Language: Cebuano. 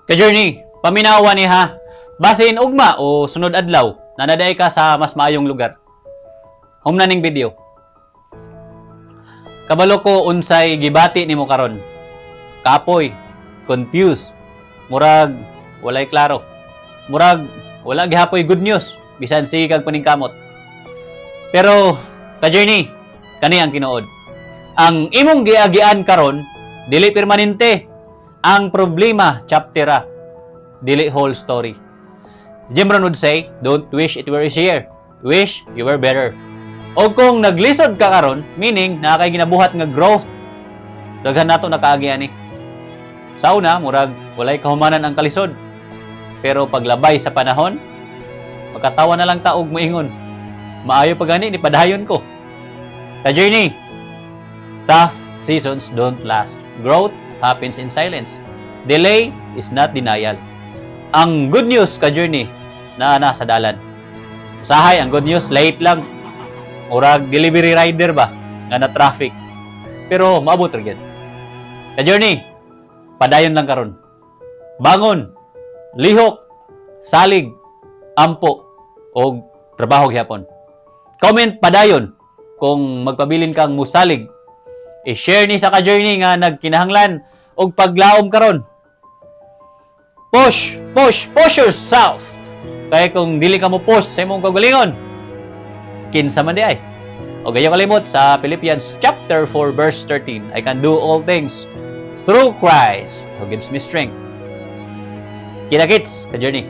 Ka-journey, paminawa ni ha. Basin ugma o sunod adlaw, naa na diay ka sa mas maayong lugar. Home na ning video. Kabalo ko unsay gibati nimo karon. Kapoy, confused, murag walay klaro. Murag wala gihapoy good news bisan sige kag paningkamot. Pero ka-journey, kani ang tinuod. Ang imong giagian karon dili permanente. Ang problema chapter ra, dili whole story. Jim Rohn would say, "Don't wish it were easier. Wish you were better." O kung naglisod ka karon, meaning naa kay ginabuhat nga growth. Daghan nato nakaagi ani. Sa una, murag walay kahumanan ang kalisod. Pero paglabay sa panahon, makatawa na lang ta og moingon, "Maayo pa gani, ni padayon ko." Ka-journey, tough seasons don't last. Growth happens in silence. Delay is not denial. Ang good news, ka-journey, naa na sa dalan. Usahay, ang good news, late lang. Murag delivery rider ba, nga na traffic. Pero maabot ra gyud. Ka-journey, padayon lang karon. Bangon, lihok, salig, ampo, og trabaho gihapon. Comment "padayon" kung magpabilin kang musalig. I-share ni sa ka-journey nga nagkinahanglan og paglaom karon. Push, push, push yourself. Kaya kung dili ka mo push sa imong kaugalingon, kinsa man diay? Og ayaw kalimot sa Philippians chapter 4 verse 13, "I can do all things through Christ who gives me strength." Kita kits, ka-journey.